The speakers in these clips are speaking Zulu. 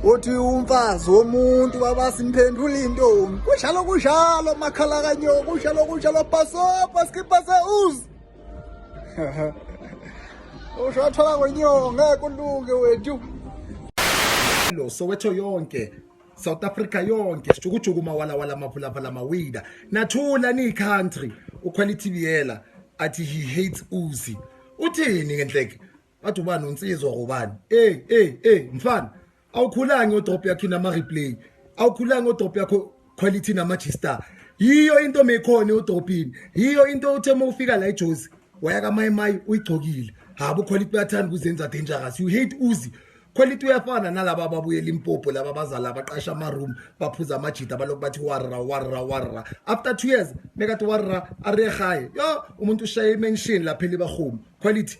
Uthi umfazi womuntu baba simphendula intombi. Kunjalo kunjalo makhala kanyoko kunjalo kunjalo bhasopa skipha se-uzi. Usho wathola ngonyoka ngeke ulunge wethu. Lo Soweto yonke South Africa yonke sijukujuku mawalawala maphulaphula mawida nathula ni country uQuality Biyela athi he hates Uzi uthini ngenhleke bathi ubani unsizwa ngobani hey hey hey mfana awukhulanga odrop yakho inama replay awukhulanga odrop yakho quality nama G-star yiyo into mekhona edropini yiyo into uthe uma ufika la eJozi waya kaMayimayi uyigcokile habo quality uyathanda ukuzenza dangerous you hate Uzi quality uyafana nalaba ababuye Limpopo laba abazala abaqasha ama room baphuza amajita balokhu bathi warra warra warra after 2 years mekathi warra arehaye yo umuntu ushaye imension lapha elibahome quality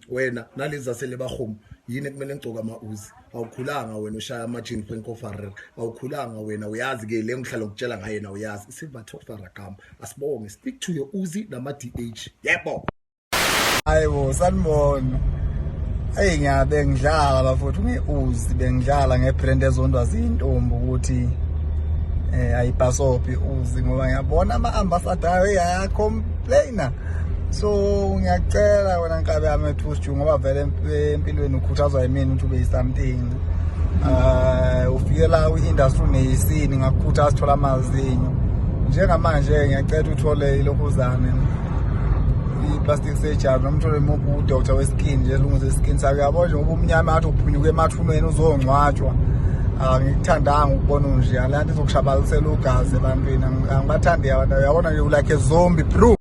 wena nalezi zaselebahome yini ekumele ngigcoke ama-uzi awukhulanga wena ushaya ama-jean Franco Ferrer awukhulanga wena uyazi ke le ngihlala ngikutshela ngaye na uyazi isilver top Ferragamo asibonge stick to your uzi nama-DH yebo. Hayibo sanibona. Eyi ngiyabe ngidlala bafowethu nge-Uzi bengidlala nge-brand ezondwa zintombi ukuthi eh ayibhasobhi Uzi ngoba ngiyabona ama-ambassador ayo ayacomplaina. So ngiyacela wena nkabi yami ethusi ngoba vele empilweni ukhuthazwa yimina ukuthi ube yi-something. Eh ufikela kwi-industry uneyisini ngakukhuthaza sithola amazinyo. Njengamanje ngiyacela uthole ilokhuzane i-plastic surgery noma uthole udoctor we-skin nje elungise i-skin sakho uyabo nje ngoba umnyama athi uphunyuka emathuneni uzongcwatshwa angikuthandanga ukubona unje le nto izokushabalalisela ugazi ebantwini angibathandi abantu uyabona nje ulike a zombie bro.